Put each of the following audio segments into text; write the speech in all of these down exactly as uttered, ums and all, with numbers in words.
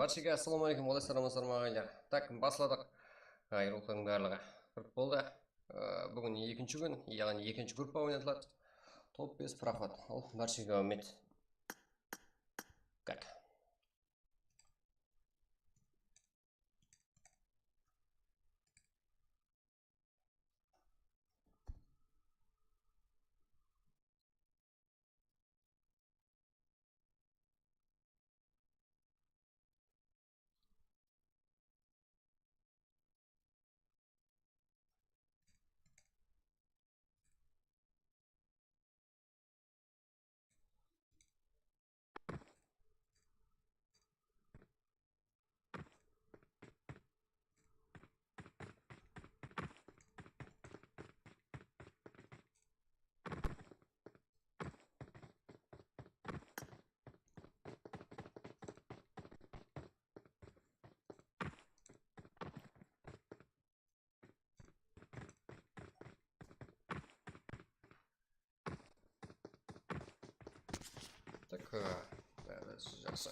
Barshaǵa assalamu aleykum, qalaysızlar, amansızlar ma, aǵayinler? Tak, basladıq. Ayrıqlardıń barlıǵı bir boldı. Ee, búgin ekinshi kún, yaǵnıy ekinshi gruppa oynatıladı. Top bes proxod. Al, barshaǵa úmit. Kat. Tak, e, bári jaqsı.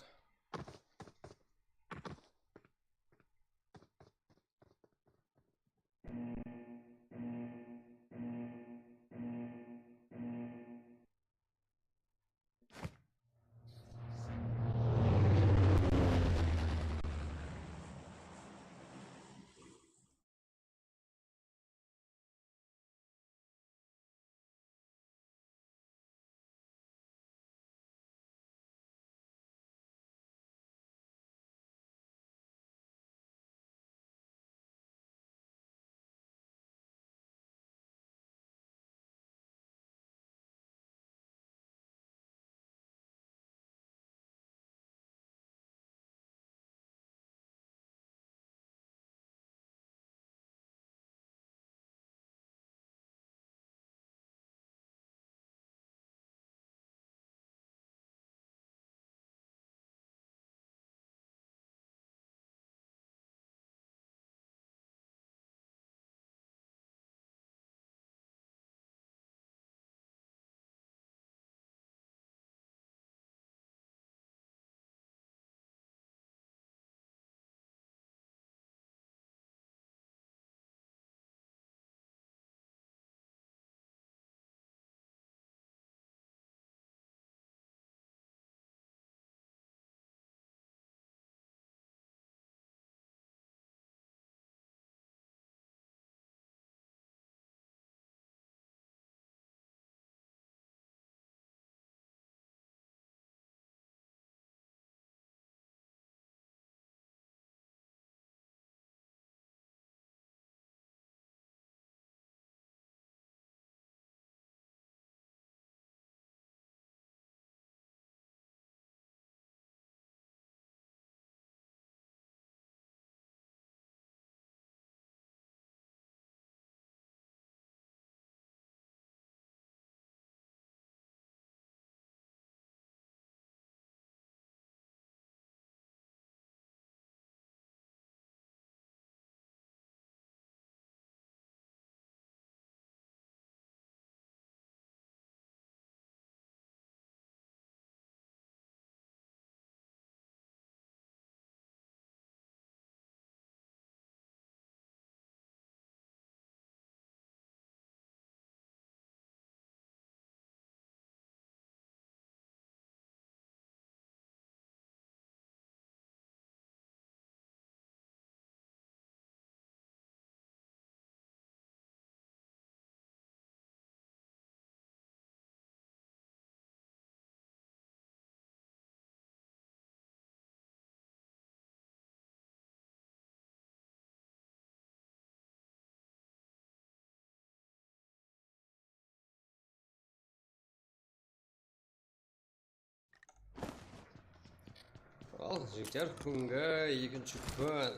Al, jigitler, búgingi ekinshi kún.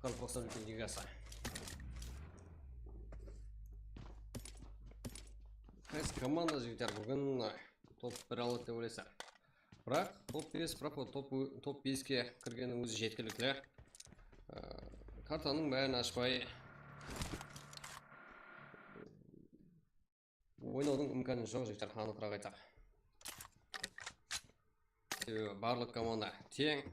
Qırq toqsan úlken ligası. Qaysı komanda, jigitler, búgin top bir aladı dep oylaysızlar? Biraq top bes, biraq top, top beske kirgeni ózi jetkilikli. Ee, kartanıń bárin ashpay oynawdıń imkanı joq, jigitler, anıqıraq aytsaq. Sebebi barlıq komanda teń.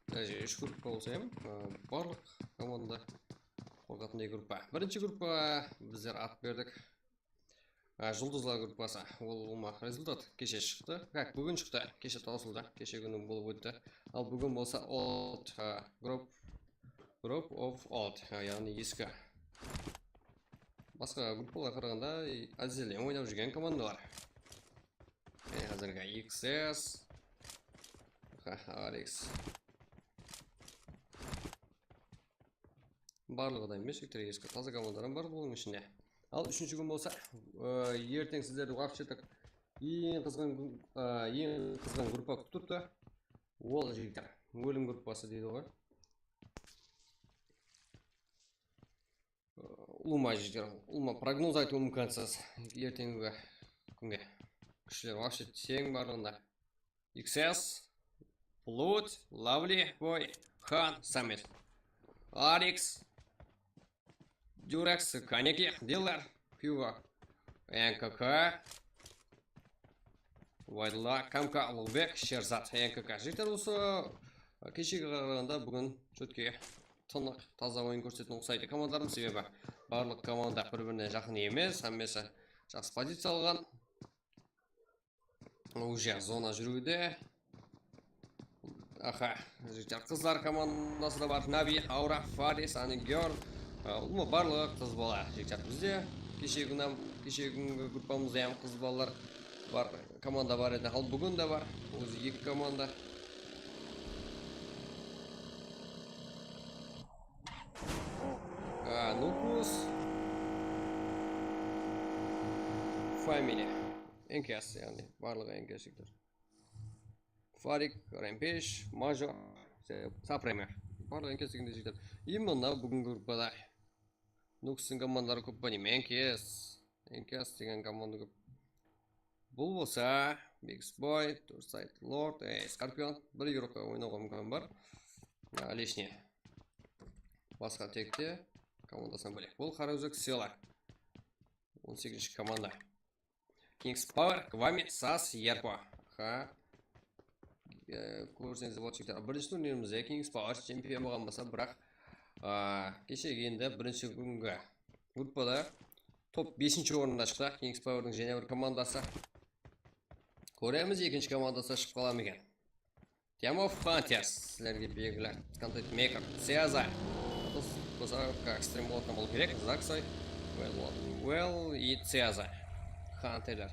Даже úsh gruppa bolsa hám, ı, barlıq komanda qorqatınday gruppa. Birinshi gruppaǵa bizler at berdik. Á, Juldızlar gruppası. Ol ulıwma rezultat keshe shıqtı. Как, búgin shıqtı. Keshe tawsıldı. Keshe kúni bolıp ótti. Al búgin bolsa Old, á, Group, Group of Old, á, yaǵnıy eski. Basqa gruppalarǵa qaraǵanda, e, ázzele oynap júrgen komandalar. Mine házirgi X S, ha, R X. Barlıǵı da emes, jigitler, eski taza komandalar bar bunıń ishinde. Al, úshinshi kún bolsa, e, erteń sizlerdi вообще так eń qızǵın kún, e, eń qızǵın gruppa kútip turıptı. Ol, jigitler, ólim gruppası deydi ǵoy. Ulıwma, jigitler, ulıwma prognoz aytıw múmkinsiz erteńgi kúnge. Kúshler вообще teń barlıǵında. X S, Blood, Lovely Boy, Khan, Samet, R X, Durex, Kaneki, Dealer, Hugo, N K K, White Luck, Kamka, Ulbek, Sherzat, N K K. Jigitler, usı keshege qaraǵanda búgin четкий, tınıq, taza oyın kórsetken uqsaydı komandalarımız, sebebi barlıq komanda bir-birine jaqın emes, hámmesi jaqsı poziciya alǵan. Уже zona júriwde. Aha, jigitler, qızlar komandası da bar. Nabi, Aura, Faris, Anigyor. Ulıwma barlıǵı qız bala, jigitler. Bizde keshegi kúni hám, keshegi kúngi gruppamızda hám qız balalar bar, komanda bar edi. Al búgin de bar. Ózi eki komanda. A, Nukus. Family. N K S, yaǵnıy barlıǵı N K S jigitler. Farik, Rampage, Major, Supreme. Barlıǵı N K S degende jigitler. И mına búgingi gruppada Nukustıń komandaları kóp pa deymen, N K S. N K S degen komanda kóp. Bul bolsa Biggest Boy, Two Side Lord, e, Scorpion. Bir игрокqa oynawǵa múmkin bar. A, лишний. Basqa tekte komandasınan bólek. Bul qaraózek Sela. On segizinshi komanda. King's Power, Kvami, Sas, Yerpo. Ha. E, kórseńiz boladı, jigitler. Birinshi turnirimizde King's Power chempion bolǵan bolsa, biraq, a, keshegi endi birinshi kúngi gruppada top besinshi orında shıqtı. King's Powerdıń jáne bir komandası. Kóremiz, ekinshi komandası shıǵıp qala ma eken. Team of Hunters sizlerge belgili. Content Maker, Ceza. Bul bolsa ekstrem bolatuǵın bolıw kerek. Zaksoy, Well, Well и Ceza. Hunterler.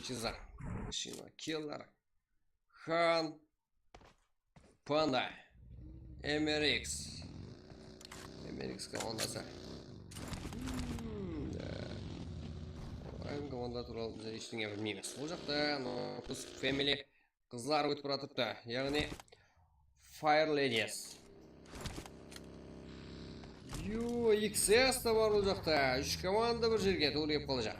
Ceza. Machina Killer. Han. Panda. M R X. M R X komandası. Hmm, da. Ayım komanda tuwralı biz hesh ne bilmeymiz. Bul jaqta Nokus Family qızlar ótip baratırıptı. Yaǵnıy Fire Ladies. Yo, X S ta bar bul jaqta. Úsh komanda bir jerge tuwrı kelip qalajaq.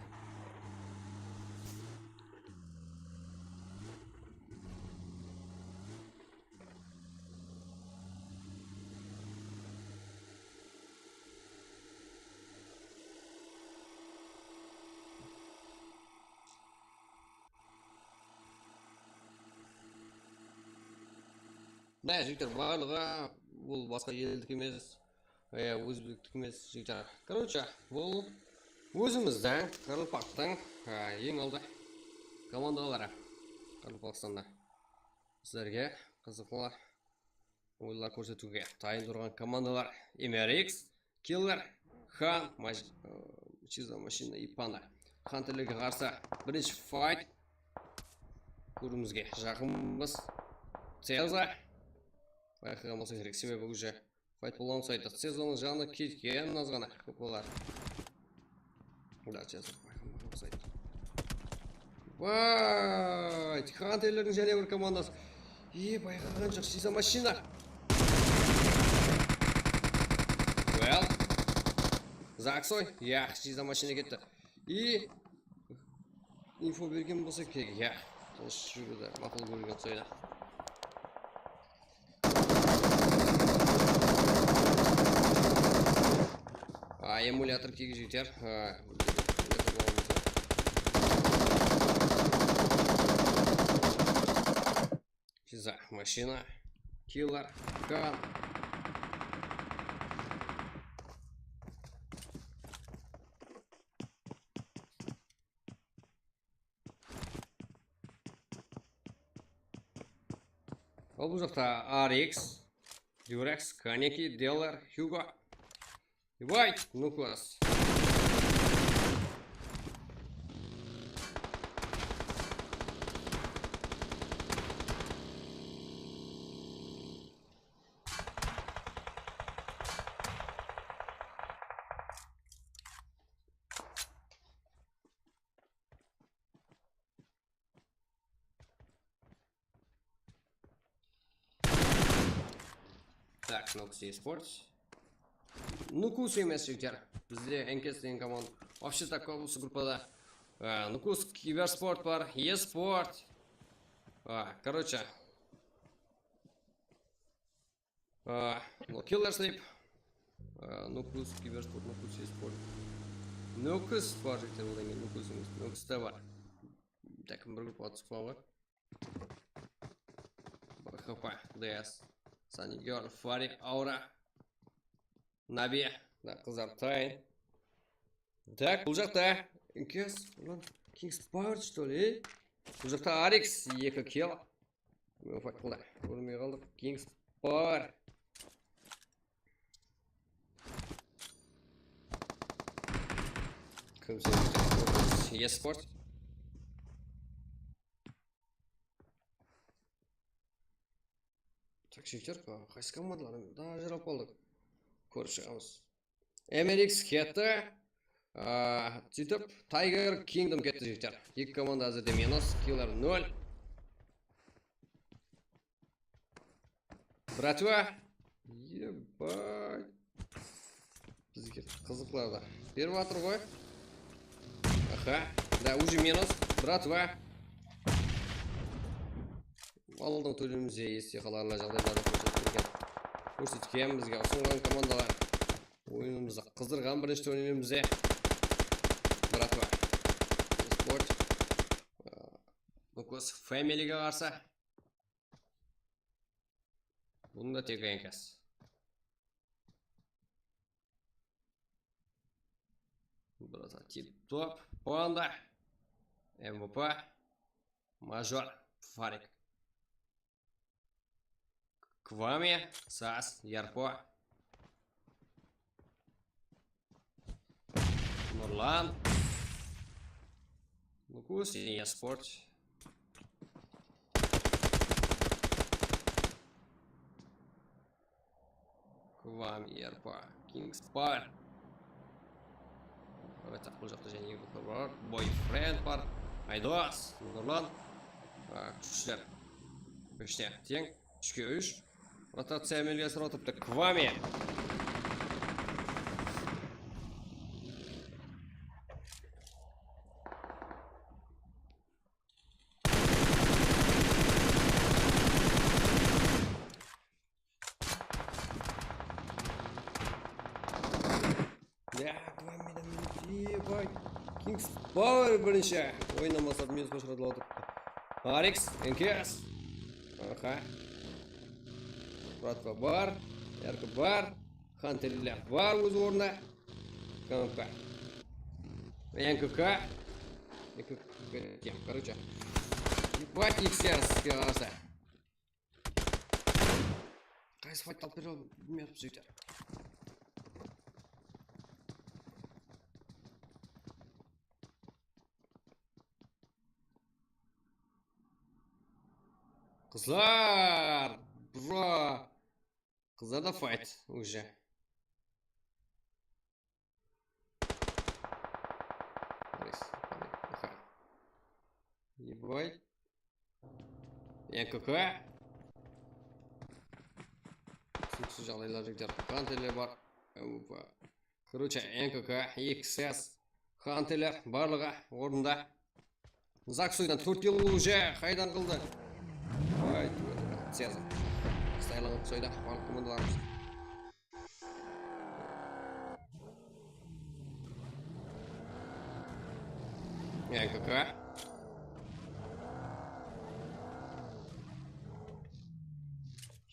Mına jigitler barlıǵı, bul basqa eldiki emes, e, ózbektiki emes, jigitler. Короче, bul ózimizdiń, qaraqalpaqtıń, e, eń aldı komandaları Qaraqalpaqstanda. Sizlerge qızıqlı oyınlar kórsetiwge tayın turǵan komandalar: M R X, Killer, Han, Maj-, ıı, Chiza Machina и Panda. Hunterlerge qarsı birinshi fayt. Kóriwimizge jaqınbız. Ceza. Bayqaǵan bolsa kerek, sebebi уже fayt bolǵan saytı. Cezanıń janı ketken azǵana, kóp bolar. Да, сейчас. Vay, Hunterlerdiń jáne bir komandası. E, bayqaǵan joq, Chiza Machina. Well. Zaksoy. Ya, Chiza Machina ketti. E, info bergen bolsa kerek, ya. Tınısh júrdi, maqul kórgen uqsaydı. A, emulyator kegi jeter. A, emulyator bolmasa. Pizza, mashina, killer, kan. Al, bul jaqta R X, Durex, Kaneki, Deller, Hugo. Ибай, ну класс. Так, Noxus eSports. Nukus emes, jigitler. Bizde N K S degen komanda. Вообще так, usı gruppada, e, Nukus kibersport bar, eSport. A, короче. A, no, Killer Sleep. A, Nukus kibersport, Nukus eSport. Nukus bar, jigitler, odan keyin Nukus emes, Nukus ta bar. Tak, bir gruppa tutıp qoyǵan ǵoy. B H P, D S, Sanigor, Fari, Aura, Nabi, da qızlar tayın. Tak, bul jaqta N K S, ulan, Kings Power, что ли, ey? Bul jaqta Arix, eki kill. Men fight qıldı. Kórmey qaldıq. Kings Power. Kim sen? Esports. Tak, jigitler, qaysı komandalar? Daa ajırap qaldıq. Kórip shıǵamız. M R X ketti. Aa, sóytip, Tiger Kingdom ketti, jigitler. Eki komanda házirde minus, killer nol. Bratva. Ебать. Bizge qızıqlarda berip atır ǵoy. Aha. Da, уже minus. Bratva. Aldın, tólemizde este qalarlı jaǵdaylardı kórsetken. Kórsetken bizge usınǵan komandalar. Oyınımızdı qızdırǵan birinshi turnirimizde. Bratva. Sport. Nukus Familyge qarsı. Bunı da tek N K S. Bratva, tip top. Panda. M V P. Major. Farik. Kvami, Sas, Yarpo. Nurlan. Nukus, eSport. Kvami, Yarpo, Kings Power. Qarasaq, bul jaqta jáne eki bar. Boyfriend bar. Aydos, Nurlan. A, kúshler. Kúshler teń. Úshke úsh. Rotaciya ámelge asırıp atırıptı. Kvami. Ya, Kvamiden minut. Ey, bay. Kings Power birinshi. Oyınnan baslap minusqa ushıratıp atırıptı. Arix, N K S. Aha. Bratva bar. Erki bar. Hunterler bar óz ornında. K M K. N K K. N K K, короче. Ебать, X R S-ke qarsı. Qaysı fayttı alıp bere bilmey atırmız, jigitler. Qızlar, bro. Qızlar da fight уже. Ебать. N K K. Túsiniksiz jaǵdaylar, jigitler. Hunterler bar. Opa. Короче, N K K, X S, Hunterler barlıǵı ornında. Zak soydan tórt kill уже, qaydan qıldı? Ay, Cezar. Saylanıp soyda, barlıq komandalarımız. N K K.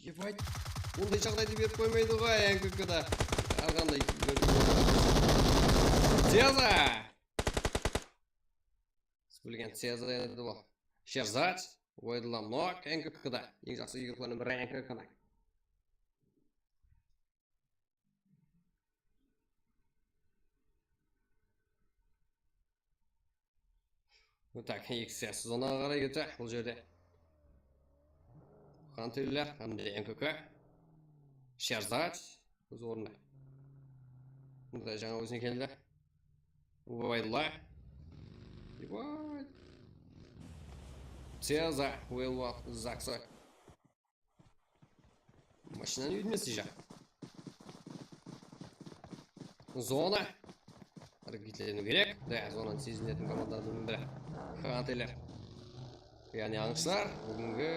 Dep ayt. Onday jaǵdaydı berip qoymaydı ǵoy N K K da. Hár qanday. Ceza! Siz bilgen Ceza edi bul. Sherzad, Voidla Nok N K K da. Eń jaqsı igroklardıń biri N K K da. Tak, X S zonaǵa qaray kete bul jerde. Xanterler hám de N K K. Sherzad óz ornında. Mında jańa ózine keldi. Voidla. Void. Ceza, Voidla, Zaksa. Mashinanı úytmesey ja. Zona. Háreket etleniw kerek. Da, zonanı sezinetin komandalardıń biri. Xanterler. Yaǵnıy ańshılar búgingi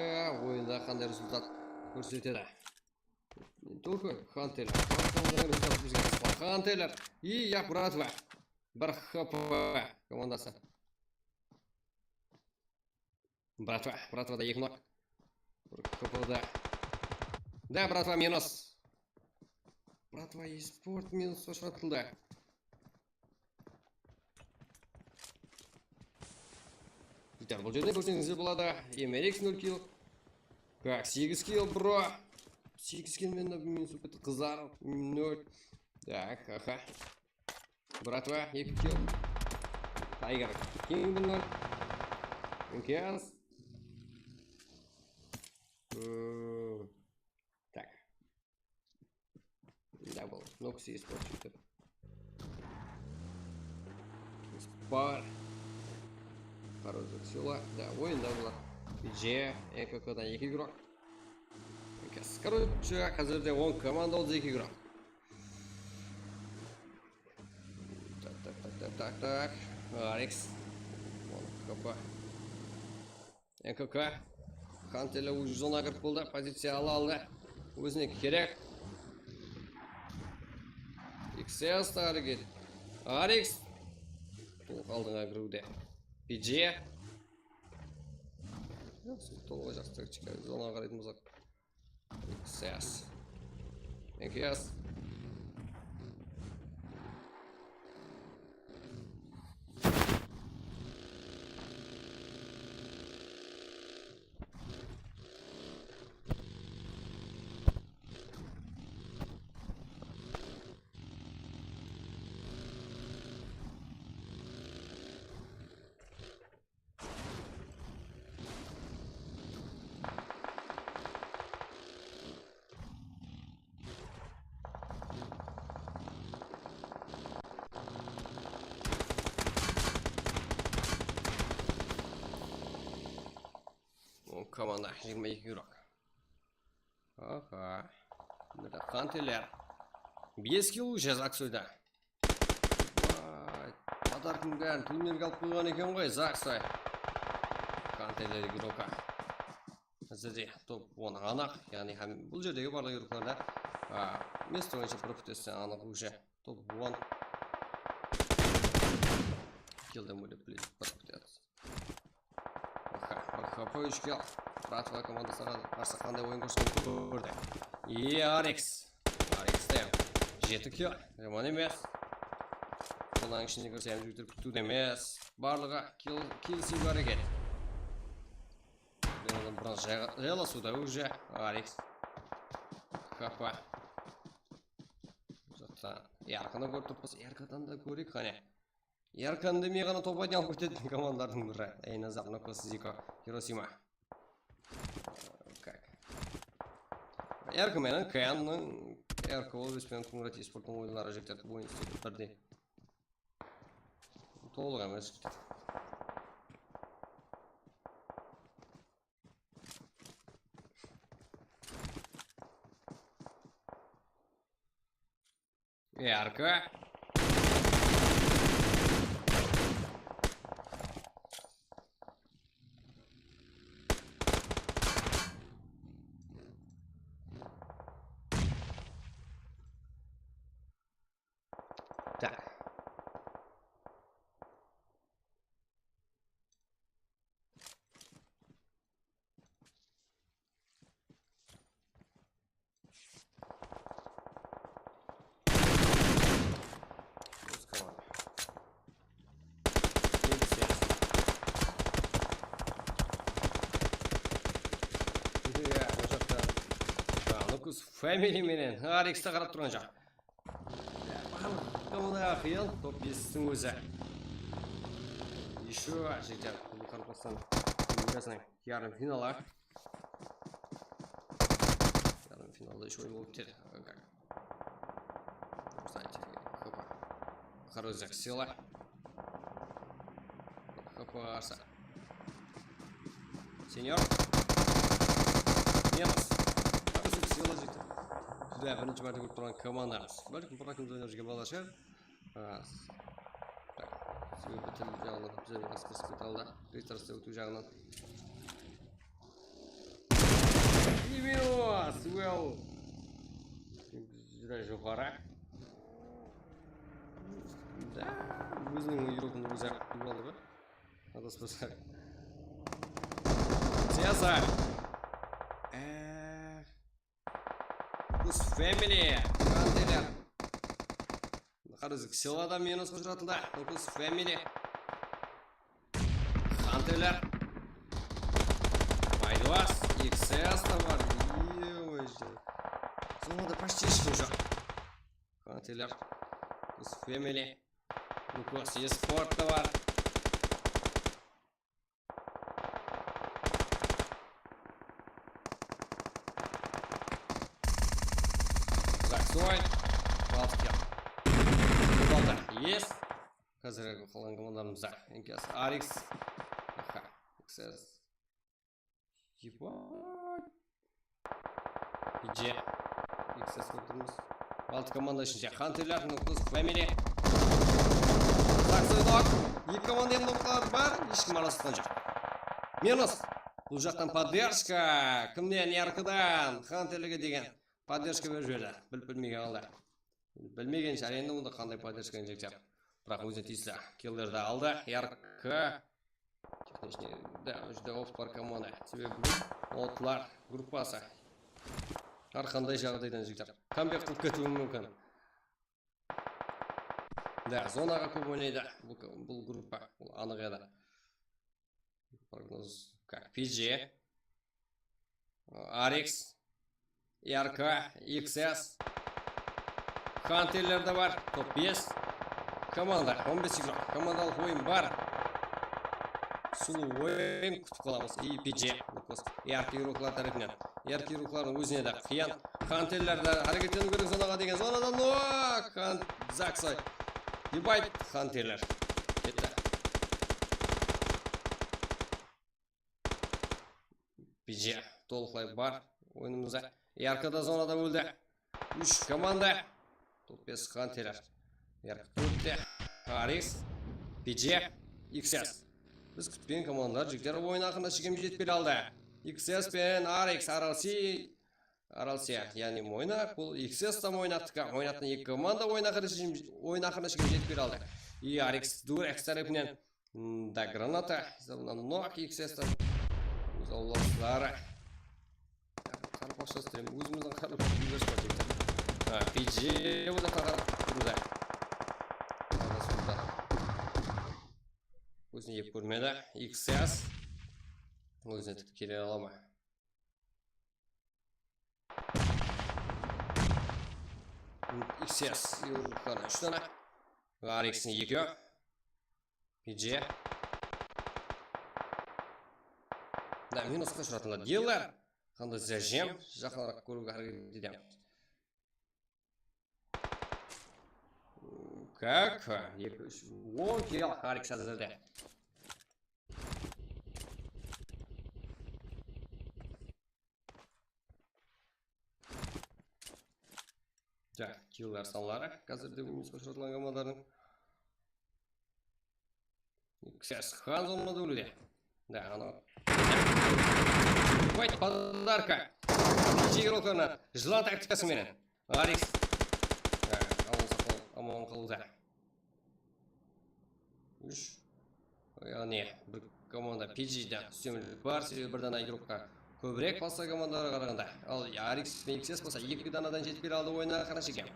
oyında qanday rezultat kórsetedi? Только Xanterler. Xanterler. И, я, братва. Bir H P komandası. Bratva, Bratvada eki nok. Bir H P da. Da, Bratva minus. Bratva esport minusqa ushıratıldı. Bitar bul jerde kórseńizler boladı. M R X nol kill. Kak, segiz kill, bro. Segiz kill menen minus bolıp ketti, qızarıp, nol. Tak, aha. Bratva, eki kill. Tiger, keń bunlar. Imkiyaz. Hmm. Tak. Double. Noxy Sport jigitler. Spar. Хороший сила. Da, oyında bular. B J, N K K-dan eki igrok. Imkiyaz. Короче, házirde on komanda, otız eki igrok. Tak, tak, tak, tak, tak, tak. Alex. On K P. N K K. Xanterler уже zonaǵa kirip boldı. Poziciya ala aldı. Ózine kerek. X S ta háreket. Alex. Tolıq aldıńa kiriwde. B J. Tolıq jaqsı taktika. Zonaǵa qaraytın bolsaq. X S. Thank you, yes. O, komanda jigirma eki igrok. Aha. Mında Xanterler. Bes kill уже Zaksoyda. Vay, Tatar Kungán túbinlerge alıp qoyǵan eken ǵoy, Zaksoy. Xanterler igroka. Házirde top on anıq, yaǵnıy hám bul jerdegi barlıq igroklarda, a, mesto boyınsha propıtesi anıq уже. Top on. Killden bólek, блин, propıtesi. Aha, bir H P, úsh kill. Bratva komandasına qarsı qanday oyın kórsetkenin kórdi. E, Alex. Alex te jeti kill. Jaman emes. Bunıń ishine kirsemiz, júgirip ketiw de emes. Barlıǵı kill, kill sıyıp háreket. Bunıń biraz jayla-, jaylasıwda уже. Alex. H P. Bul jaqta Yarkını kórip turıppız. Yarkadan da kóreyik, qáne. Yarkan demey ǵana top ayta alıp ketedi komandalardıń biri. Ey, Nazar, no-ko, Ziko, Hirosima. Kak. Yarka menen Kayannıń, Yarka ol Ózbekistan Kungrad esportınıń oyunları jigitler, oyın istedi birdey. Tolıq emes jigitler. Yarka. Tak. Family menen Arix te qarap turǵan joq. Barlıq komandaǵa qıyın, top bestiń ózi. Ещё jigitler, bul Qaraqalpaqstan ligasınıń yarım finalı. Yarım finalda ещё oyın bolıp keter. Kstati, Hopa. Qarozak Sela. Hopa, arsa. Senior. Minus. Qarozak Sela jigitler. Júdá birinshi márte kórip turǵan komandamız. Bálkim, bir raqamda oynap júrgen balalar shıǵar. Ras. Tak. Sebebi til jaǵınan bizler biraz qızıqsız kete aldı. Retrasqa ótiw jaǵınan. Minus, well. Júdá joqarı. Da, óziniń yurogın ózi-aq tuwıp aldı ba? Adaspasaq. Cezar. Eh. Kus Family. Hunterler. Qarasaq, Silada minus ushratıldı. Kus Family. Hunterler. Maydwas, X S da bar. Ё-моё. Sonda почти eshkim joq. Hunterler. Kus Family. Lukos Esport da bar. Zaksoy. Baltık yap. Balda. Yes. Házir qalǵan komandalarımızda. Enkes Arix. Aha. X S. Ебать. P J. X S kórip turmız. Altı komanda ishinde Hunterler, Nukus, Family. Zaksoy nok. Eki komanda endi noklar bar. Hesh kim aralastırǵan joq. Minus. Bul jaqtan podderjka. Kimnen? Yarkıdan. Hunterlerge degen podderjka berip jiberdi. Bilip bilmegen aldı. Bilmegenshe, endi onda qanday podderjka injektor. Biraq ózine tiyisli killerdi aldı. Yarkı. Texnichniy, da, júdá op bar komanda. Sebebi otlar gruppası. Hár qanday jaǵdaydan jigitler kambek qılıp ketiwi múmkin. Da, zonaǵa kóp oynaydı bul, bul gruppa. Bul anıq edi. Prognoz, как, P J. Arix, R K, X S, Hunterler de bar, top bes. Komanda, on bes igrok, komandalıq oyın bar. Sulıw oyın kútip qalamız. I P J, Lukos, R K igroklar tárepinen. R K igroklardıń ózine de qıyın. Hunterler de háreketleniw kerek zonaǵa degen. Zonada nok! Hun-, Zaksoy. Ебать, Hunterler. Ketti. P J tolıqlay bar oyınımızda. Yarkı da zonada óldi. Úsh komanda. Top bes Hunterler. Yarkı tórtte. Arix. P J. X S. Biz kútpegen komandalar jigitler oyın aqırına shekem jetip kele aldı. X S penen Arix, Aralsiy, Aralsiya, yaǵnıy Moynaq, bul X S ta Moynaqtıki. Moynaqtıń eki komanda oyın aqırına shekem, oyın aqırına shekem jetip kele aldı. I Arix Durex tárepinen Hmm, da, granata. Zavunan nok X S-tan. Óz awlasları. Qaraqalpaqsha stream. Ózimizdiń qaraqalpaq viewers bar deydi. Ha, P J bu da qaraqalpaq. Ózine ep kórmedi. X S. Ózine tik kele ala ma? X S, Yurkan, úsh dana. Arixtiń ekewi. P J. Da, minusqa ushıratıldı. Dealer. Qanday zajam? Jaqınıraq kóriwge háreket etemiz. Как? Eki, úsh, on kill Arix házirde. Ja, killlar sanları házirde minusqa ushıratılǵan komandalardıń. X S Hanzo mına dóvrede. Da, anaw. Ебать, подарка. Jigir oqlarına jılan taktikası menen. Arix. Ha, aman saqlan, aman qalıwda. Úsh. Yaǵnıy, bir komanda P G-de ústemlik bar, sebebi bir dana igrokqa kóbirek basqa komandalarǵa qaraǵanda. Al, Arix penen X S bolsa eki danadan jetip kele aldı oyınnan qara shekem.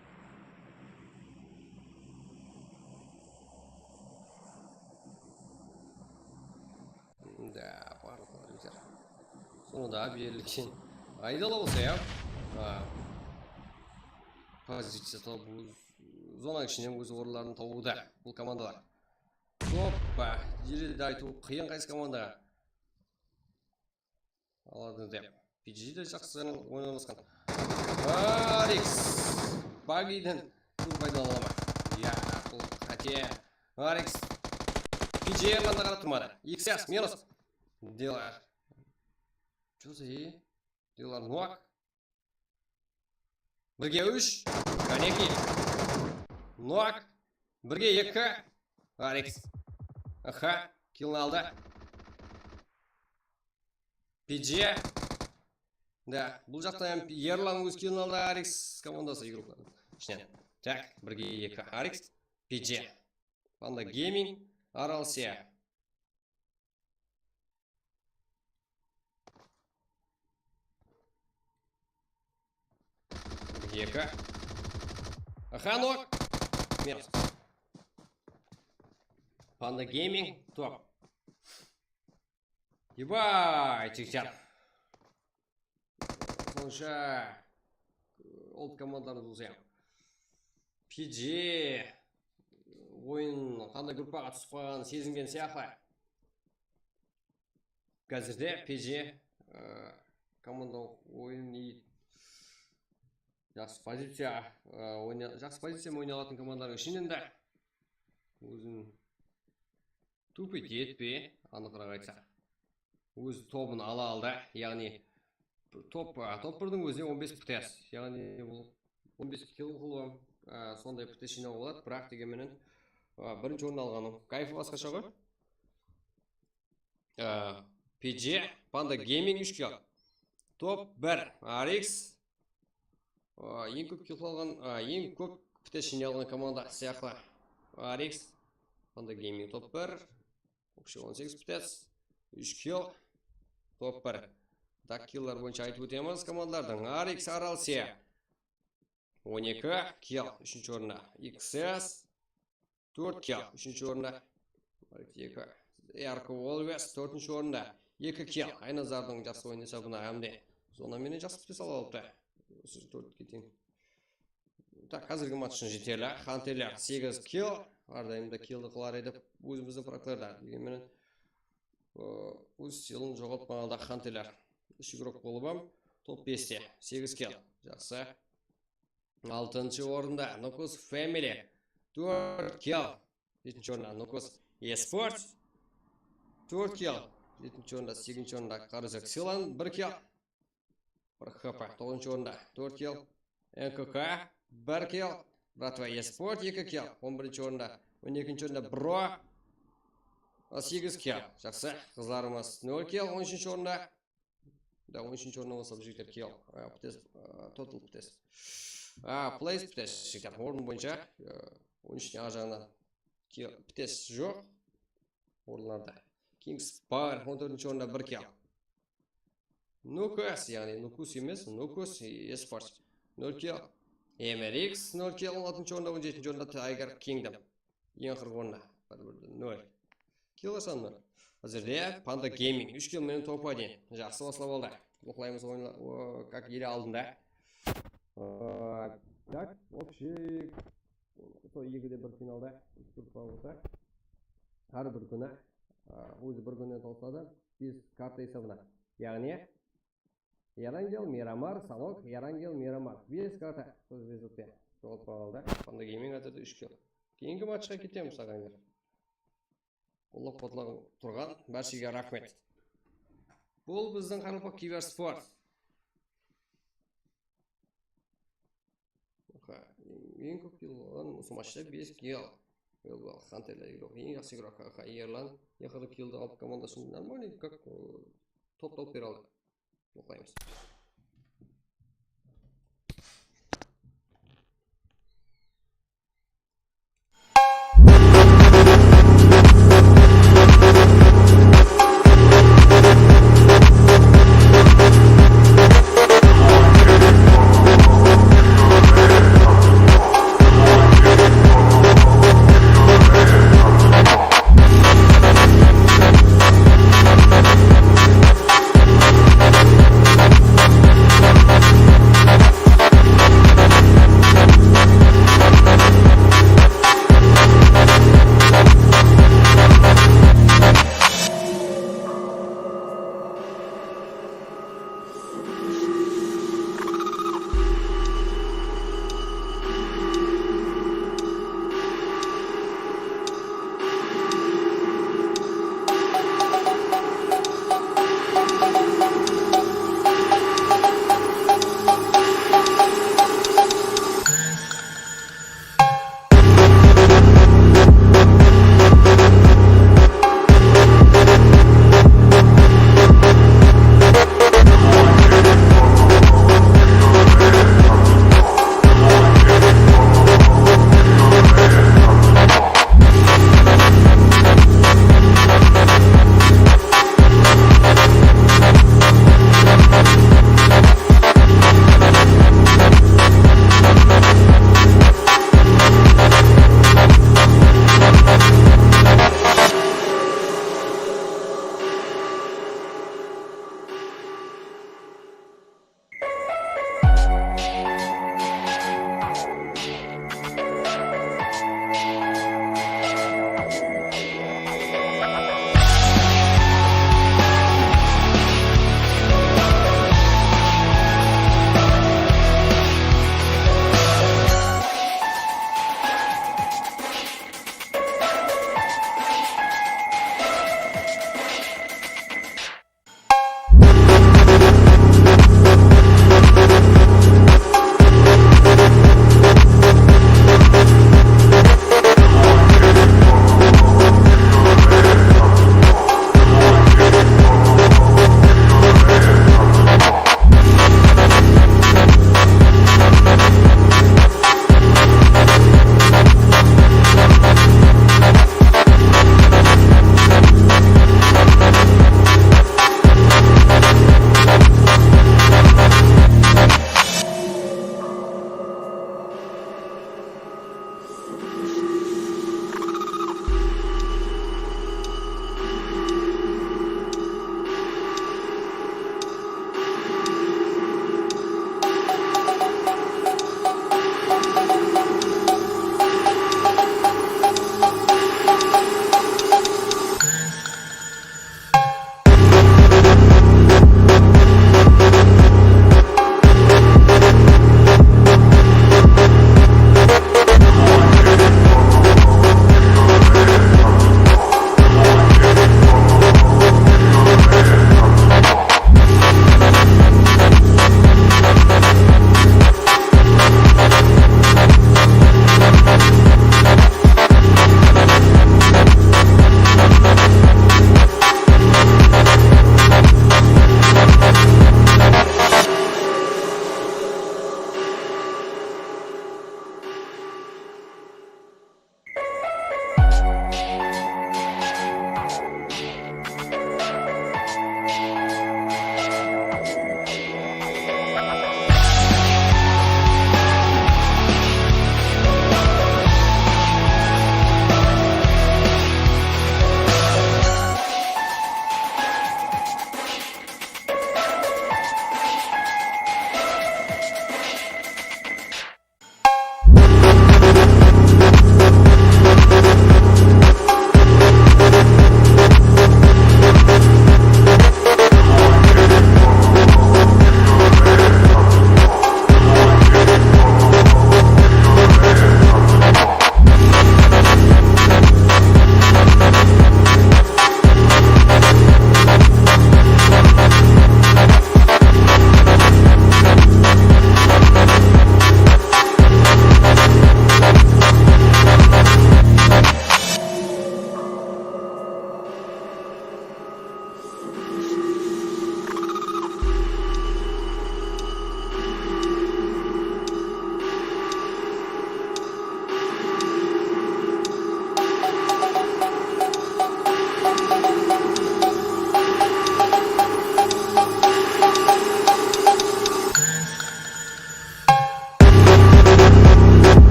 Da, barlıqlar biter. Sonda berilgen aydala bolsa, ya. Ha, poziciya tabıw, zonanıń ishinen óz orınların tabıwda bul komandalar. Hoppa, jerdi aytıw qıyın qaysı komandaǵa. Aladı dep. P G de jaqsı oynamasqan. Arix. Bagiden pul paydalana ma? Ya, bul qáte. Arix. P G qanda qarap turmadı. X S minus. Dilar. Jose. Dilar Noak. Birge úsh. Kaneki. Noak. Birge eki. Arix. Aha, killin aldı. P G. Da, bul jaqta hám Erlan óz killin aldı, Arix komandası, igroklardıń ishinen. Tak, birge eki. Arix, P G. Panda Gaming, Aral Siya. Eki. Aha, nok. Minus. Panda Gaming, top. Ebay, jigitler. Sonsha, ol komandalarımız bolsa, P G oyın qanday gruppaǵa túsip qalǵanın sezingen sıyaqlı. Házirde P G, e, komandalıq oyın, jaqsı poziciya, e, oyna-, jaqsı poziciya menen oynay alatın komandalardıń ishinen de ózin tupit etpe, anıqıraq aytsaq, óz tobın ala aldı. Yaǵnıy top, a, top birdiń ózine on bes P T S, yaǵnıy bul on bes kill qılıwı, a, sonday P T S jıynawǵa boladı. Biraq, degen menen, a, birinshi orın alǵanı kayfı basqasha ǵoy. A, P G, Panda Gaming úsh kill. Top bir, Arix. A, eń kóp kill alǵan, a, eń kóp P T S jıynay alǵan komanda sıyaqlı. Arix, Panda Gaming top bir. Общий on segiz P T S, úsh kill, top bir. Tak, killlar boyınsha aytıp ótemiz komandalardıń. Arix, Aral Siya. On eki kill, úshinshi orında. X S, tórt kill, úshinshi orında. Eki. Yarko Always, tórtinshi orında. Eki kill. Aynazardıń jaqsı oyın esabına hám de zona menen jaqsı P T S ala alıptı. Usı tórtke teń. Tak, házirgi match ushın jeterli. Hanterler, segiz kill. Árdayım da killdi qılar edi ózimizdiń fraglarda. Degen menen, ı, óz stilin joǵaltpaǵan halda Hanterler. Úsh igrok bolıp hám top beste, segiz kill. Jaqsı. Altınshı orında Nukus Family, tórt kill. Jetinshi orında Nukus Esports, tórt kill. Jetinshi orında, segizinshi orında Qarajak Silan, bir kill. Bir H P. Toǵızınshı orında tórt kill. N K K, bir kill. Bratva Esport, eki kill. On birinshi orında, on ekinshi orında Bro, segiz kill. Jaqsı, qızlarımız nol kill, on úshinshi orında. Da, on úshinshi orınnan baslap jigitler kill. A, P T S, a, total P T S. A, place P T S jigitler. Orın boyınsha, a, on úshten arjaǵına kill, P T S joq. Orınlarda. Kings Power on tórtinshi orında bir kill. Nukus, yaǵnıy Nukus emes, Nukus Esports nol kill. M R X nol kill, on altınshı orında, on jetinshi orında Tiger Kingdom. Eń aqırǵı orında. Bir, bir, nol. Kill sanı. Házirde Panda Gaming úsh kill menen top один. Jaqsı baslap aldı. Qutlıq qılaymız oyınla-, o, как ele aldında. A, так, общий, sol ekide bir finalda, úsh gruppa bolsa, hár bir kúni, a, ózi bir kúninen tawısadı, bes karta esabına. Yaǵnıy, Erangel, Miramar, Sanok, Erangel, Miramar. Bes karta sol rezultpen joǵaltpaǵan halda. Panda Gaming atırdı úsh kill. Keyingi matchqa ketemiz, aǵayinler. Qullap-qutlap turǵan bárshege raxmet. Bul bizdiń qaraqalpaq kibersport. Aha, eń kóp kill alǵan usı matchta bes kill. Ol Hanterler igrok, eń jaqsı igrok. Aha, Erlan eń aqırǵı killdi alıp, komandasın нормальный, как, ı, top tawıp bere aldı. Oqıymız.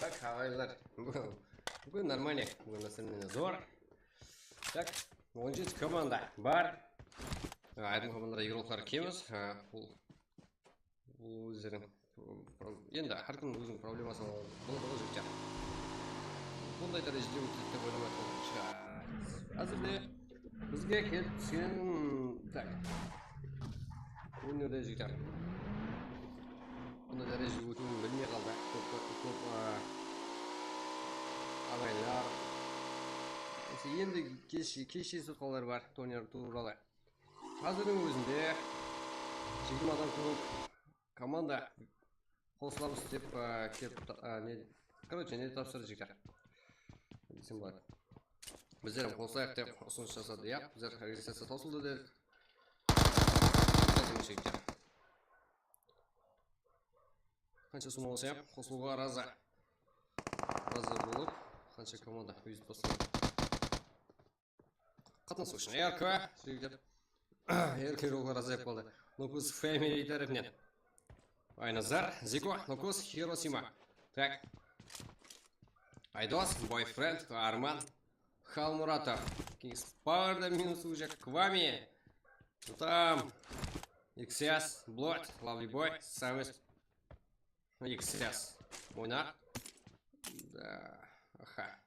Так, aǵayinler, búgin normalnıy, búgin násilimizde zor. Tak, on jeti komanda bar. Aydım komandalar игрокlar kemiz. Bul, bul ózleriniń pro-, endi hár kimniń óziniń probleması boladı ǵoy, jigitler. Bunday dárejede ótedi dep oylamayatqan shıǵar. Házirde bizge kelip túsken, tak, turnirdegi jigitler bunday dárejede ótiwin bilmey qaldı. Kóp, kóp, a, aǵayinler. Endi kesh, kesh esitip atqanlar bar turnir tuwralı. Házirdiń ózinde jigirma adam kóp komanda qosılamız dep, a, kelip, a, ne, короче, ne tapsırdı jigitler. Desem boladı. Bizler hám qosılayıq dep usınıs jasadı, ya. Bizler registraciya tawsıldı dedik. Jigitler. Qansha summa bolsa hám qosılıwǵa razı. Razı bolıp, qansha komanda úyretip tasladı. Qatnasıw ushın R K, jigitler. R K ruwxı razı boldı. Nukus Family tárepinen. Aynazar, Ziko, Nukus, Hirosima. Tak. Aydos, Boyfriend, Arman, Halmuratov, Kings Power da minus уже, Kwami, Tutam, X S, Blood, Lovely Boy, Savest, X S. Oynaq. Da, aha.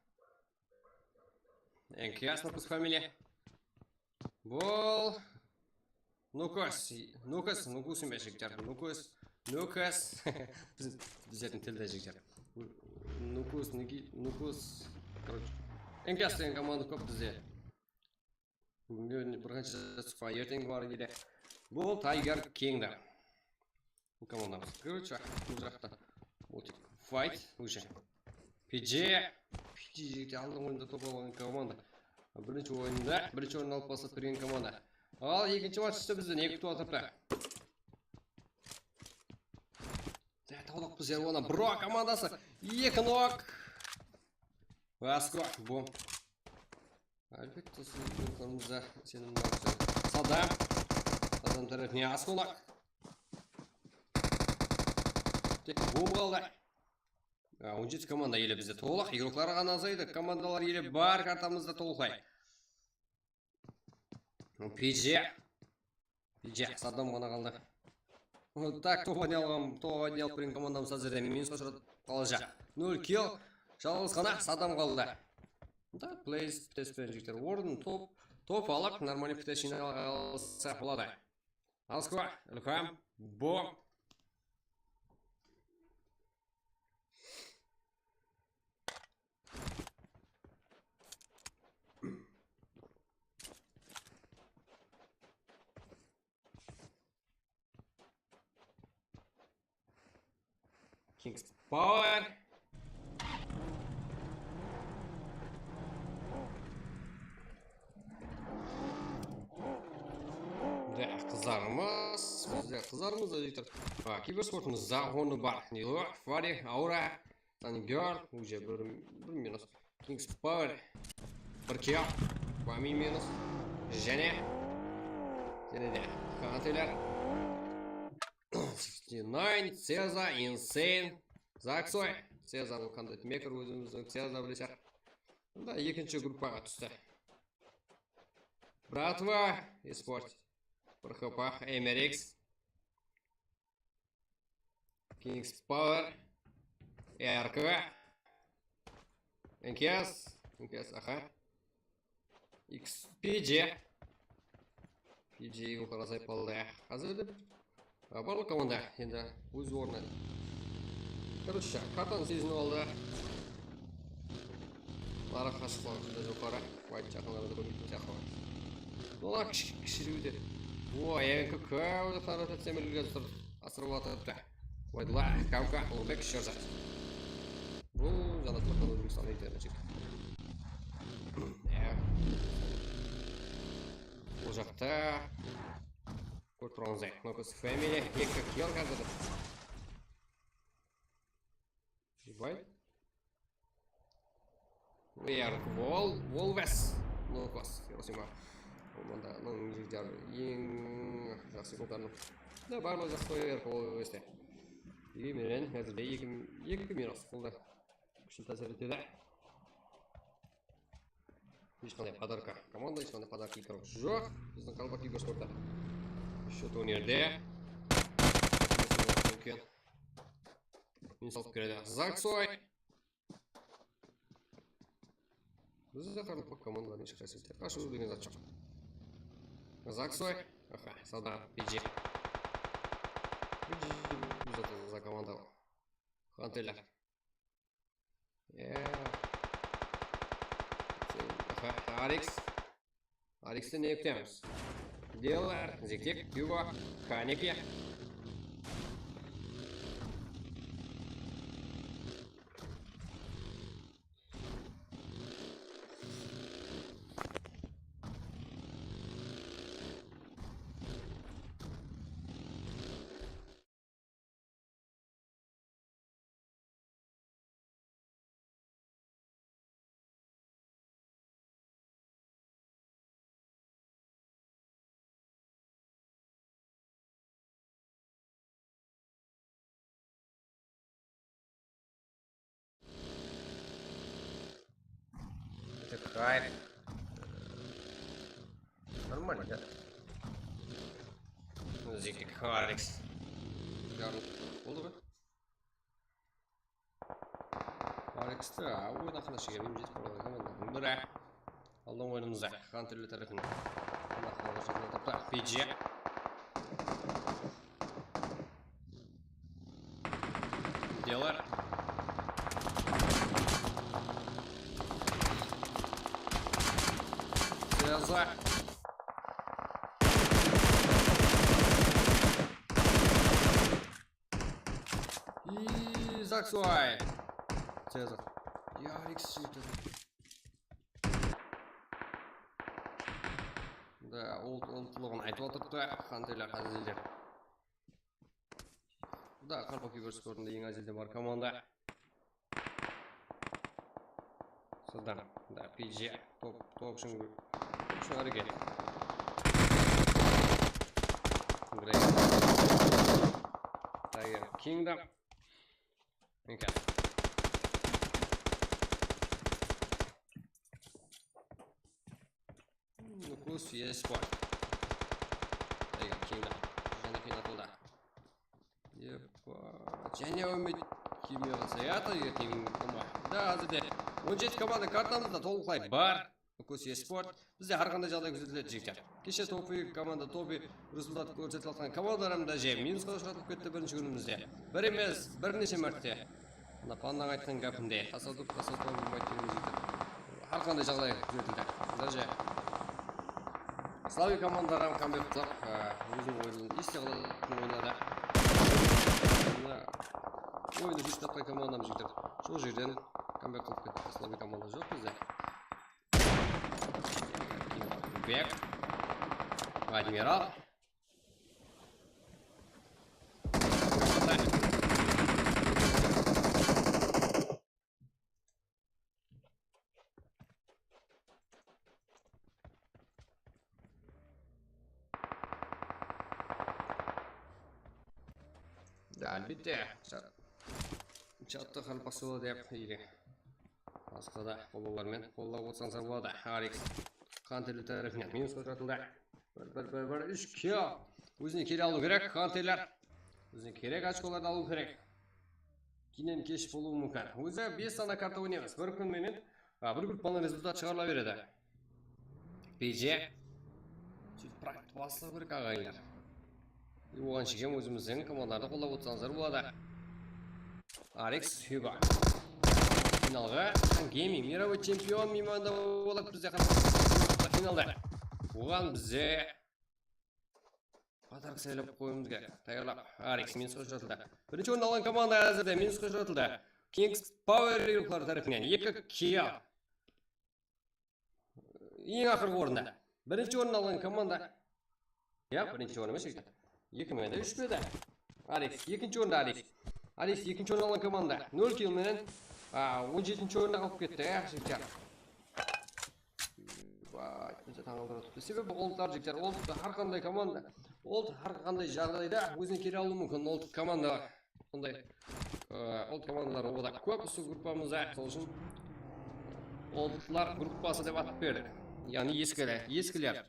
Enkiyas, Nukus familiya. Bul. Nukus, Nukus, Nukus emes, jigitler. Nukus, Nukus. Biz, biziń tilde, jigitler. Nukus, Niki-, Nukus. Короче, Enkiyas degen komanda kóp bizde. Búgingi bir qansha jazıqpa, erteń bar ele. Bul Tiger Kingdom. Bul komandamız. Короче, bul jaqta. Вот, fight уже. P J. P J jigitler, aldın oyında top alǵan komanda. Birinshi oyında, birinshi orın alıp baslap bergen komanda. Al, ekinshi match tústi bizden, eki kútip atırıptı. Tawlaq biz onı, Bro komandası. Eki nok. Asko, bom. Álbette, siziń ruwxlarıńızǵa isenim bar. Sadam. Sadam tárepine asqonaq. Tek bom qaldı. A, on jeti komanda ele bizde tolıq. Igroklar ǵana azaydı. Komandalar ele bar kartamızda tolıq. P J. P J, Sadam ǵana qaldı. Tak, top oynay alǵan, top oynay alıp bergen komandamız házirde minusqa ushırap qalajaq. Nol kill, jalǵız ǵana Sadam qaldı. Da, plays test penen jigitler. Orın top, top alıp, нормальный pite jıynalǵan alsa boladı. Asko, Ilham, bom. Kings Power. Bizde qızlarımız, bizde qızlarımız da deydir. Ha, kibersportımız da onı bar. Ne o? Fari, Aura, Tangor, уже bir, bir minus. Kings Power, bir kill, Bami minus. Jáne, jáne de Hunter. Sixty nine, Ceza, Insane, Zaksoy. Ceza bul content maker, ózimizdiń Ceza bilesizler. Mında ekinshi gruppaǵa tústi. Bratva, Esport, bir H P, M R X, Kings Power, R K, N K S, N K S, aha. X P J. P J ǵo qarasay palda. Házir de, a, barlıq komanda endi óz ornına. Короче, kartanı sezinip aldı. Lara qashıqlıǵı júdá joqarı. White jaqınlarda kórmeytuǵın sıyaqlı. Olar kishi, kishirewde. O, N K K, o jaqtan rotaciya bergen tur. Asırıp atırıptı. White la, K M K, Ulbek, Sherzat. Bul janatlıqtan ózbekstanlı internet jigit. Ya. Ol jaqta kórip turǵanıńızday, Nukus Family, eki kill házir. Jibay. Real Wall, Wolves, Nukus, Hiroshima. Komanda, mıń jigit eń jaqsı klublarınıń. Da, barlıǵı jaqsı oynar Wolveste. Degen menen, házirde eki, eki minus qıldı. Kúshli tásir etedi. Hesh qanday podarka. Komanda hesh qanday podarka, igrok joq. Bizdiń Qaraqalpaq kibersportta. Shu turnirde úlken minus alıp keledi. Zaksoy. Bizde Qaraqalpaq komandalarınıń hesh qaysı tek qashıw degen zat joq. Zaksoy. Aha, Sadar, P J. P J, bizde za komanda. Hunterler. Ya. Arix. Arixti ne kútemiz? Dealer, Zektek, Hugo, Kaneki. Это кайф. Нормально, да? Zektek, Arix. Jarım. Oldı ǵoy. Ekstra, oyın haqqında shegirmey jetip barǵan komandanıń biri. Aldań oyınımızda Hunterler tárepinen. Mına, alǵa jazıp atırıptı. P J. Dealer. Cezar. I Zaksuay. Cezar. Yarix jigiti. Da, ol, ol qılıǵın aytıp atırıptı, Hunterler, házilder. Da, Qaraqalpaq kibersportında eń házilde bar komanda. Sırdan, da, P J, top, top ushın, top ushın háreket. Great. Tiger Kingdom. Minke. Nukus Esport. Tiger Kingdom. Jáne qıynatıldı. Eppa. Jáne úmit kimyaǵa sayatı erteń qılma. Da, házirde on jeti komanda kartamızda tolıqlay bar. Nukus Esport. Bizde hár qanday jaǵday kúzetiledi, jigitler. Keshe Topi komanda, Topi rezultat kórsetip atqan komandalarımız da minusqa ushıratılıp ketti birinshi kúnimizde. Bir emes, bir neshe márte. Mına Pannań aytqan gápinde, tasawdur, tasawdur bolmaydı degen jigitler. Hár qanday jaǵday kúzetildi. Даже Slavik komandaları hám kambek qılıp, e, óziniń oyının este qılıp oynadı. Mına oyını júrip atqan komandamız jigitler. Sol jerden kambek qılıp ketti. Slavik komanda joq bizde. Bek. Admiral. Da, álbette, chat-, chattı qaraqalpaqsha dep, ele basqa da qollar menen qollap otsańızlar boladı. Arix Hunterler tárepinen minusqa ushıratıldı. Bir, bir, bir, bir, úsh kill. Ózine kele alıw kerek, Hunterler. Ózine kerek ochkolardı alıw kerek. Keyin kesh bolıwı múmkin. Ózi bes dana karta oynaymız. Bir kún menen, a, bir gruppanıń rezultatı shıǵarıla beredi. P J. Sóytip, proekt baslaw kerek, aǵayinler. E, oǵan shekem ózimizdiń komandalardı qollap otsańızlar boladı. Arix Hugo. Finalǵa Gaming, mirovoy chempion miymanında boladı bizde finalda. Oǵan bizde Padarka saylap qoyıwımız kerek. Tayarlap. Arix minusqa ushıratıldı. Birinshi orın alǵan komanda házirde minusqa ushıratıldı. Kings Power Rewklar tárepinen eki kill. Eń aqırǵı orında. Birinshi orın alǵan komanda. Ya, birinshi orın emes, jigitler. Eki me de, úsh pe de? Arix, ekinshi orında Arix. Arix ekinshi orın alǵan komanda. Nol kill menen, a, on jetinshi orında qalıp ketti, ya, jigitler. Vay, bizi tańqaldırıp atırıptı. Sebebi oldlar, jigitler, oldtı hár qanday komanda, old hár qanday jaǵdayda ózine kele alıwı múmkin, old komanda. Sonday, e, old komandalar obada kóp usı gruppamızda, sol ushın oldlar gruppası dep at berdik. Yaǵnıy eskiler, eskiler.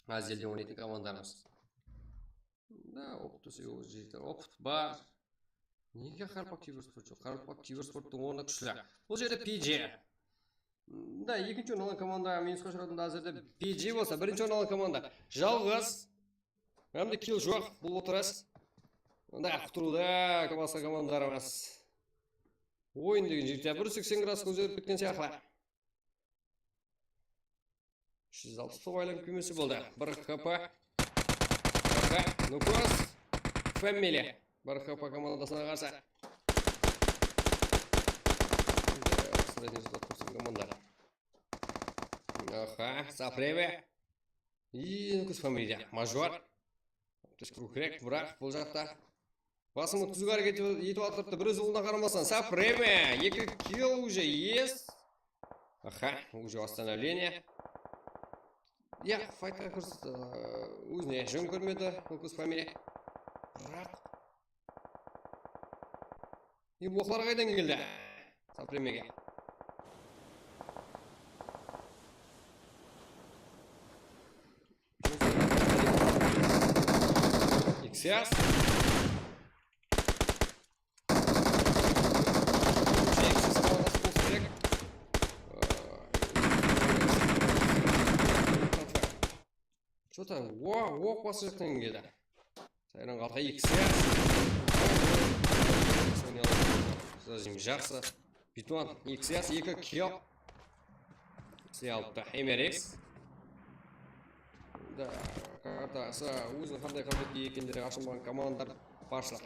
Házirde oynaytın komandalarımız. Da, opıt, jigitler, opıt bar. Nege Qaraqalpaq kibersport joq? Qaraqalpaq kibersporttıń ornı kúshli. Bul jerde P J. Da, ekinshi orın alǵan komanda minusqa ushıratıldı, házirde P J bolsa birinshi orın alǵan komanda. Jalǵız. Hám de kill joq, bul otırıs. Da, qutırıwda basqa komandalarımız. Oyın degen jigitler bir seksen gradusqa ózgerip ketken sıyaqlı. Úsh júz alpıs toǵız aylanıp kelmese boldı. Bir H P. H P. Nukus. Family. Bir H P komandasına qarsı. Sırayın júz alpıs komanda. Aha, Sapreve. I Nukus Family. Major. Tez kiriw kerek, biraq bul jaqta basım ótkiziwge háreket etip atırıptı. Bir ózi bolǵanına qaramasan, Sapreme eki kill уже есть. Aha, уже восстановление. Ya, faytqa kirip, e, ózine jón kórmedi, Nukus Family. Biraq. E, oqlar qaydan keldi? Sapremege. X S. Что-то, o, oq basıp atırǵan edi. Sayran qalqa eki. Jaqsı. Bituan eki kill. Eki kill alıptı. M R X. Da, kartası, óziniń qanday qábiletli ekenleri ashılmaǵan komandalar barshılar.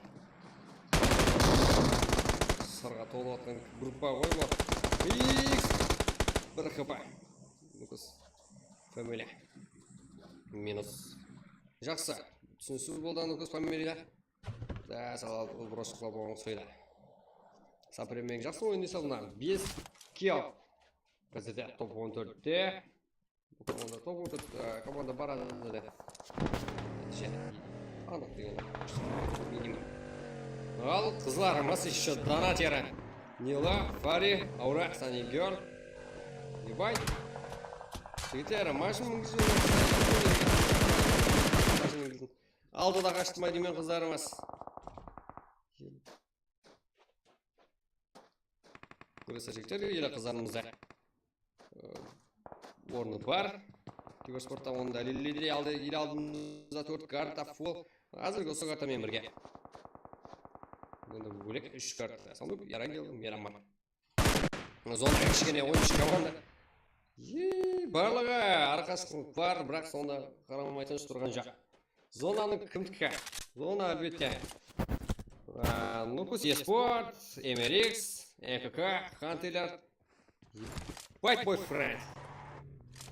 Sırǵa tolıp atqan gruppa ǵoy bul. X. Bir H P. Nukus. Familiya. Minus. Jaqsı. Túsinisiz boldı, Nukus familiya. Da, sal broshklar bolǵan uqsaydı. Sapremmen jaqsı oyın esabına. Bes kill. Bizde top on tórtte. Komanda top on tórt, e, komanda baradı da. Anıq degen. Minimum. Al, qızlar, mas ещё donat yara. Nila, Fari, Aura, Sunny Girl. Ебать. Jigitler, mashina mingizin. Mashina mingizin. Aldıda qashtırmay deymen, qızlarımız. Kóresiz, jigitler, ele qızlarımızda, e, ornı bar. Kibersportta onı dálilledi, aldı, ele aldımızda tórt karta full. Házirgi usı karta menen birge. Endi bólek úsh karta. Sonda Yarangel, Miyramman. Zona kishkene oyınshı komanda. Ey, barlıǵı arqashıqlıq bar, biraq sonda qaramay tınısh turǵan joq. Zonanıń kimdiki? Zona, álbette. Aa, Nukus Esport, M R X, M K K, Hunterler. White Boyfriend.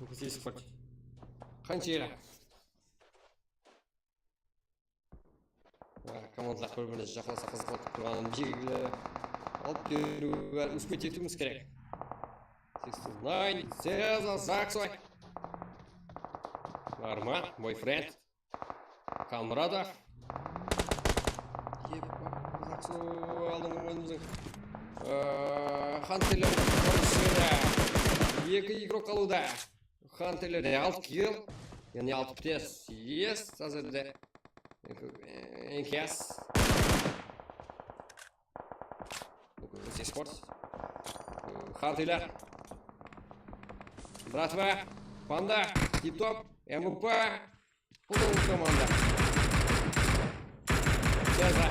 Nukus Esport. Qansha ele? Aa, komandalar bir-birine jaqınlasa qızıq bolıp turǵanı belgili. Alıp keliwge úspet etiwimiz kerek. Sixty nine, Ceza, Zaksoy. Arman, Boyfriend. Kalmuradov. Yep, Zaksoy aldınǵı oyunımızdıń. Ee, Hunterler. Eki igrok qalıwda. Hunterlerde altı kill. Yaǵnıy altı putes. Yes, házirde. N K S. Nukus Esport. Hunterler. Bratva. Panda. Tip-top. M V P. Bul komanda. Ceza.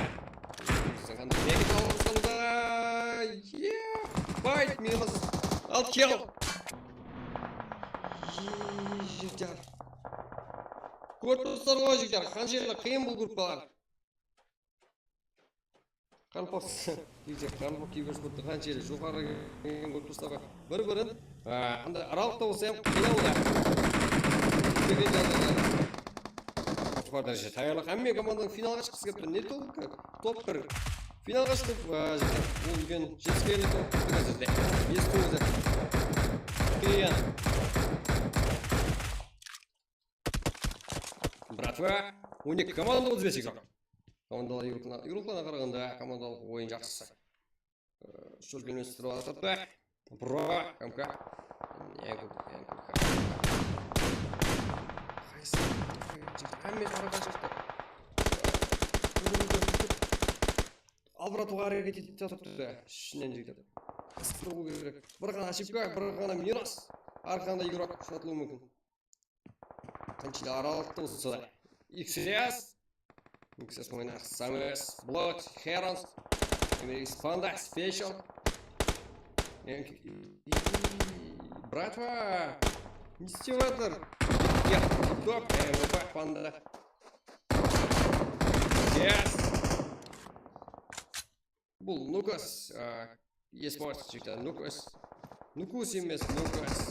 Bizden qanday rekit alıp qaldı. Eba! Minus. Altı kill. Ey, jigitler. Kórip tursızlar ǵoy, jigitler, qanshelli qıyın bul gruppalar. Qaraqalpaq, jigitler, Qaraqalpaq kibersporttı qanshelli joqarı kelgen kórip tursızlar ǵoy. Bir-birin, a, anda aralıqta bolsa hám qıynaw da. Degen jaǵdaylar. Joqarı dáreje tayarlıq. Hámme komandanıń finalǵa shıqqısı kelip tur. Ne top, top bir. Finalǵa shıqtıq, a, jigitler. Bul úlken jetiskenlik bolıp tur házirde. Bes toǵız. Qıyın. Bratva, on eki komanda, otız bes igrok. Komandalar igroklarına, igroklarına qaraǵanda komandalıq oyın jaqsısı. Ee, shólkelmestirip atırdı. Bro, M K. M K, M K. Qaysı? Hámme qaraǵan shıqtı. Albıratıwǵa háreket etip atırdı. Ishinen jigitler. Qısqırıw kerek. Bir ǵana ошибка, bir ǵana minus. Arqanda igrok satılıwı múmkin. Qanshayda aralıqta bolsa da. X S. X S oynadı. Sames, Blood, Herons, Emily Panda, Special. Bratva! Ne islep atır? Ya, top, e, opa, Panda. Yes! Bul Nukus, a, Esports jigitler, Nukus. Nukus emes, Nukus.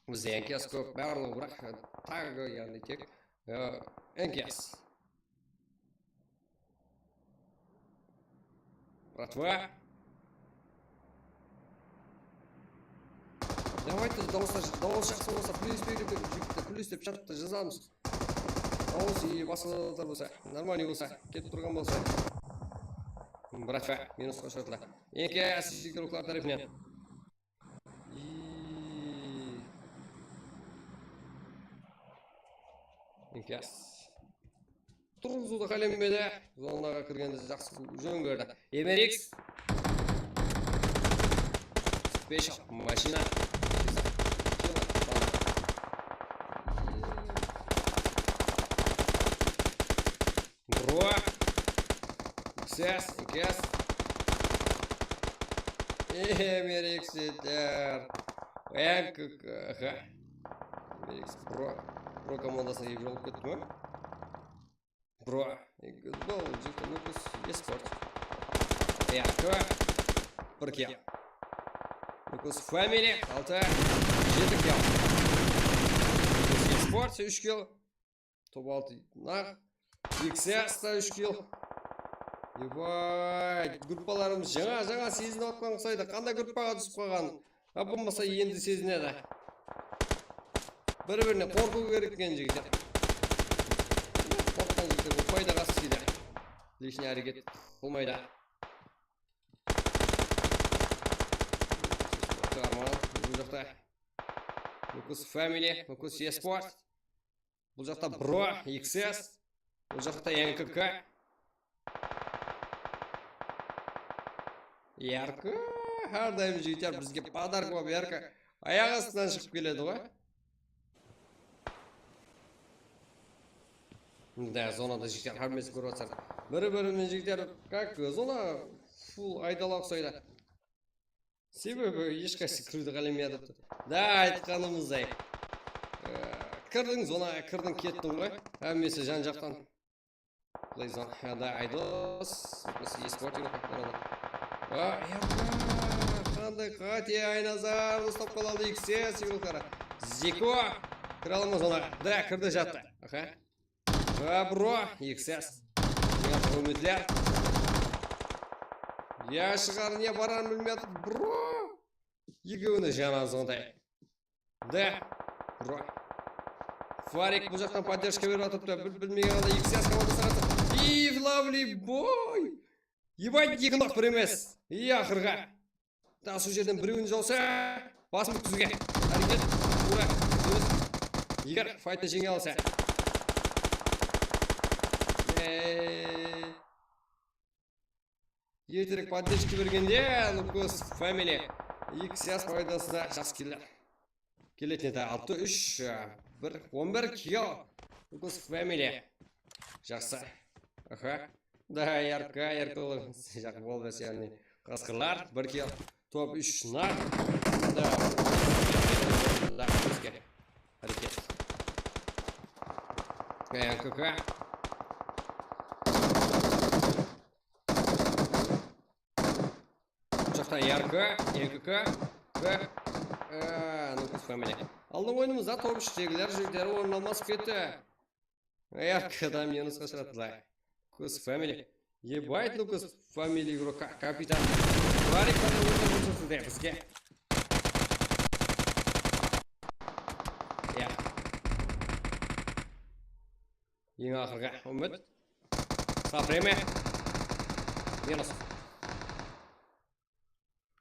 Bizde N K S kóp, barlıǵı, biraq, e, taǵı, yaǵnıy tek, e, N K S. Bratva. Давайте, dawıslar, dawıs jaqsı bolsa, plyus berip, jigitler, plyus dep chatta jazamız. Dawıs, e, basqa zatlar bolsa, нормальный bolsa, ketip turǵan bolsa. Bratva, minusqa ushıradılar. Eki igroklar tárepinen. Eki. Turǵızıwdı qálemedi. Zonaǵa kirgendi, jaqsı, jón kórdi. M R X. Special mashina. Kill. Kill. Yes, yes. Eee, Merek Seter. N K K. Merek Pro. Pro komandasına kiyip jolıp ketti me? Pro. Futbol, Jekta Nukus, Esport. N K K. Bir kill. Nukus Family, altı. Jeti kill. Nukus Esport, úsh kill. Top altı naq. X S ta úsh kill. Ebay, gruppalarımız jańa, jańa sezinip atqan qusaydı. Qanday gruppaǵa túsip qalǵanın. Ha, bolmasa endi sezinedi. Bir-birine qorqıw kerek eken, jigitler. Qorqqan jigitler bul paydaǵa isleydi. Лишний háreket qılmaydı. Arman, bul jaqta. Nukus Family, Nukus Esport. Bul jaqta Bro, X S. Bul jaqta N K K. Yarkı, hár dayım jigitler bizge podarka bolıp, Yarkı ayaq astınan shıǵıp keledi ǵoy. Da, zonada jigitler hámmesi kórip atır. Biri-birinen jigitler, как, zona full aydala uqsaydı. Sebebi hesh qaysı kiriwdi qálemey atırıptı. Da, aytqanımızday. Ee, kirdiń, zona kirdiń, kettiń ǵoy. Hámmesi jan-jaqtan. Play zone. Da, Aydos. Biz Esport yol qaqtan aldı. A, yappa. Qanday qáte, Aynazar uslap qala aldı, X S yol qara. Zeko. Kire ala ma zonaǵa? Da, kirdi, jattı. Aha. A, bro, X S. Ya, húrmetler. Ya shıǵar, ne bararın bilmey atır, bro. Ekewine janı sonday. Da, bro. Farik bul jaqtan поддержка berip atırıptı. Bil-, bilmegen halda X S komandası atır. Iv, lovely boy. Ебать, eki naq bir emes. Ey, aqırǵa. Tası jerden birewin jawsa, basın ótkizge háreket. Ura, óz. Eger fayttı jeńe alsa. Ey. Erterek поддержка bergende, Nukus Family. X S paydasına jaqsı killer. Keletin edi altı úsh, bir, on bir kill. Nukus Family. Jaqsı. Aha. Da, Yarkı, Yarkı, jaq, boldı, yaǵnıy, qasqırlar, bir kill. Top úsh naq. Da, da, óske. Háreket. N K K. Bul jaqta Yarkı, N K K ve, e, Nukus Family. Aldın oyınımızda top úshtegiler jigitler orın almasıp ketti. Yarkı da minusqa ushıradı. Nukus Family. Ебать, Nukus Family игрока, капитан. Барик, qanday oyın kórsettiń bizge. Ya. Eń aqırǵı úmit. Sapreme. Minus.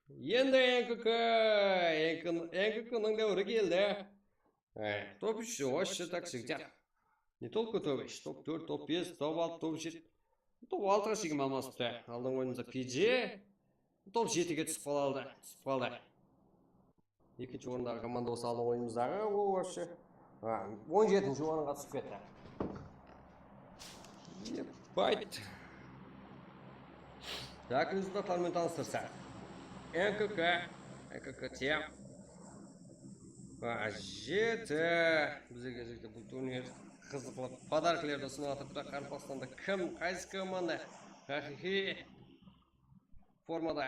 Endi N K K, N K K, N K K-nıń dáwiri keldi. E, top úsh, вообще так, jigitler. Не только top úsh, top tórt, top bes, top altı, top jeti. Top altıǵa shekem almasıptı. Aldın oyınımızda P J. Top jetige túsip qaldı. Túsip qaldı. Ekinshi orındaǵı komanda bolsa aldın oyınımızdaǵı, o, вообще. Ha, on jetinshi orınǵa túsip ketti. Ебать. Так, rezultatlar menen tanıstırsaq. N K K, N K K T. Ha, jeti. Bizlerge jeti bul turnir qızıqlı podarkalardı usınıp atırıptı. Qaraqalpaqstanda kim, qaysı komanda haqıyqıy formada,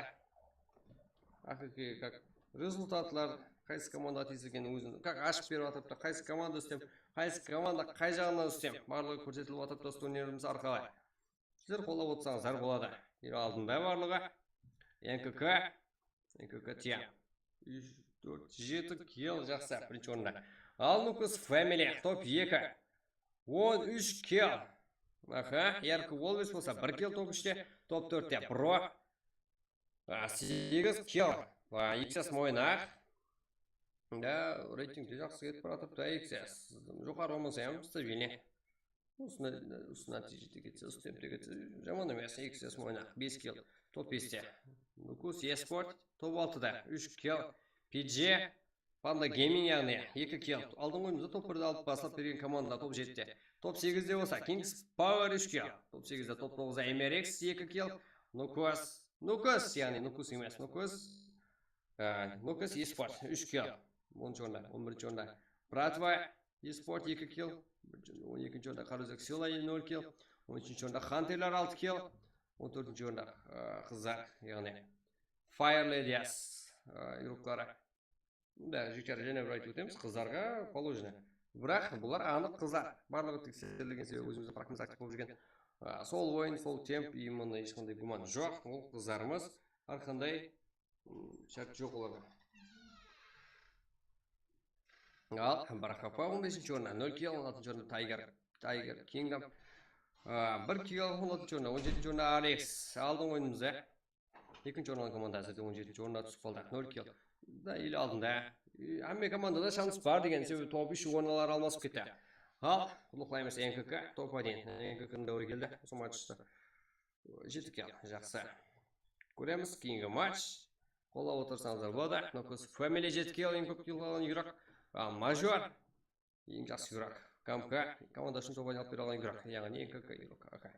haqıyqıy, как, rezultatlar, qaysı komanda tiyisli ekenin ózin, как, ashıp berip atırıptı, qaysı komanda ústem, qaysı komanda qay jaǵınan ústem, barlıǵı kórsetilip atırıptı usı turnirimiz arqalı. Sizler qollap otırsańızlar boladı. Mine aldında barlıǵı. N K K, N K K T. Úsh, tórt, jeti kill, jaqsı, birinshi orında. Al, Nukus Family, top eki. On úsh kill. Aha, Yarkı Wolves bolsa bir kill top úshte, top tórtte Pro. A, segiz kill. A, X S Moynaq. Da, reytingde jaqsı ketip baratırıptı, X S. Joqarı bolmasa hám stabilnıy. Usı, usı nátiyjede ketse, usı tempte ketse, jaman emes, X S Moynaq, bes kill, top beste. Nukus Esport, top altıda, úsh kill. P J, Panda Gaming, yaǵnıy eki kill. Aldınǵı oyınımızda top birde alıp baslap bergen komanda top jetti. Top segizde bolsa Kings Power úsh kill. Top segizde, top toǵızda M R X eki kill. Nukus, Nukus, yaǵnıy Nukus emes, Nukus. Á, Nukus Esport úsh kill. Onınshı orında, on birinshi orında Bratva Esport eki kill. On ekinshi orında Qaraqalpaq Sila nol kill. On úshinshi orında Hunterlar altı kill. On tórtinshi orında, á, qızlar, yaǵnıy Fire Ladies, á, igrokları. Da, jigitler, jáne bir aytıp ótemiz, qızlarǵa положено. Biraq bular anıq qızlar. Barlıǵı tekserilgen sebebi ózimizdiń proktımız aktiv bolıp júrgen. A, sol oyın, sol temp, именно hesh qanday gúman joq. Ol qızlarımız hár qanday, ım, shárt joq olarǵa. Al, Barxapa on besinshi orında nol kill, on altınshı orında Tiger, Tiger Kingdom. A, bir kill, on altınshı orında, on jetinshi orında Alex. Aldınǵı oyınımızda. Ekinshi orın alan komanda házirde on jetinshi orınǵa túsip qaldı. Nol kill. Da, ele aldında. E, hámme komandada shans bar degen sebebi top úsh orınlar almasıp ketti. Al, qutlaqlaymız N K K, top один. N K K-nıń dáwiri keldi usı matchta. Jeti kill, jaqsı. Kóremiz, keyingi match. Qollap otırsańızlar boladı. Nukus Family jeti kill, eń kóp kill alǵan igrok. A, Major. Eń jaqsı igrok. K M K komanda ushın top один alıp bere alǵan igrok. Yaǵnıy N K K igrok. Okey.